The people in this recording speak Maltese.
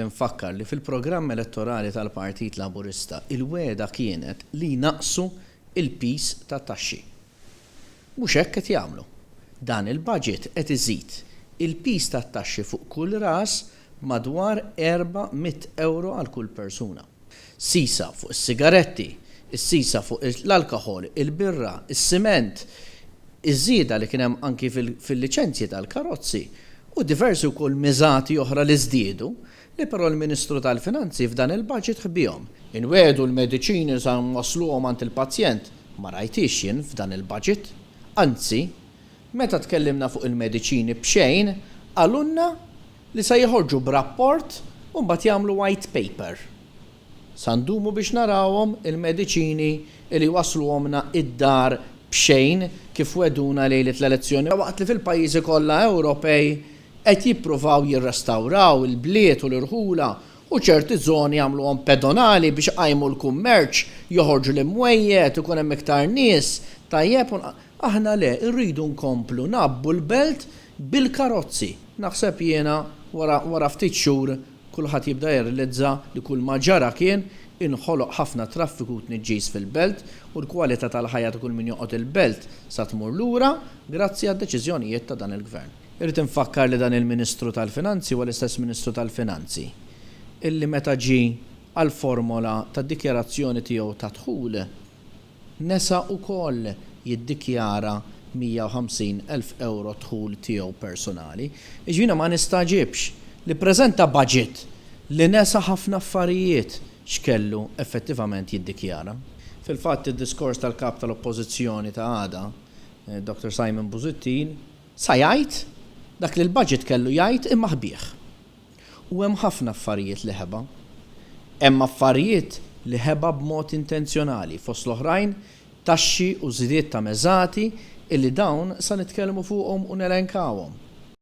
Infakkar li fil-programm elettorali tal-Partit Laburista il-wegħda kienet li jnaqqsu l-piż tat-taxxi. Mhux hekk qed jagħmlu. Dan il-budget qed iżid il-piż tat-taxxi fuq kull ras b'madwar 400 ewro għal kull persuna. Sisa fuq is-sigaretti, is-sisa fuq l-alkoħol, il-birra, is-siment, iż-żieda li kien hemm anki fil-liċenzji tal-karozzi u diversi wkoll miżati oħra li żdiedu, li però l-Ministru tal-Finanzi f'dan il-budget ħbiehom. Inwiegħdu l-mediċini sa nwassluhom għand il-pazjent, ma rajthiex jien f'dan il-budget. Anzi, meta tkellimna fuq il-mediċini b'xejn, qalulna li sa joħorġu b'rapport u mbagħad jagħmlu white paper. Sa ndumu biex narawhom il-mediċini li jwassluhomlna id-dar b'xejn kif wegħduna lejliet l-elezzjoni waqt li fil-pajjiżi kollha Ewropej qed jippruvaw jirrestawraw il-bliet u l-irħula u ċerti żoni jagħmluhom pedonali biex iqajmu l-kummerċ, joħorġu l-imwejjed, ikun hemm iktar nies, tajjeb u aħna le, irridu nkomplu ngħabbu l-belt bil-karozzi. Naħseb jiena wara wara ftit xhur kulħadd jibda jirrealizza li kull ma ġara kien inħoloq ħafna traffiku u tniġġis fil-belt u l-kwalità tal-ħajja ta' kull min joqgħod il-belt sa tmur lura grazzi għad-deċiżjonijiet ta' dan il-Gvern. Irrid infakkar li dan il-Ministru tal-Finanzi huwa l-istess Ministru tal-Finanzi illi meta ġie għall-formola tad-dikjarazzjoni tiegħu ta' dħul, Nesa ukoll jiddikjara 150 elf ewro dħul tiegħu personali. Jiġifieri ma nistagħġibx li ppreżenta budget li nesa ħafna affarijiet x'kellu effettivament jiddikjara. Fil-fatt id-diskors tal-Kap tal-Oppożizzjoni ta' għada, Dottor Simon Busuttil, sa jgħid dak li l-budget kellu jgħid imma ħbieh. U hemm ħafna affarijiet li ħeba. Hemm affarijiet li ħeba b'mod intenzjonali, fost l-oħrajn, taxxi u żidiet ta' meżati illi dawn sa nitkellmu fuqhom u nelenkawhom.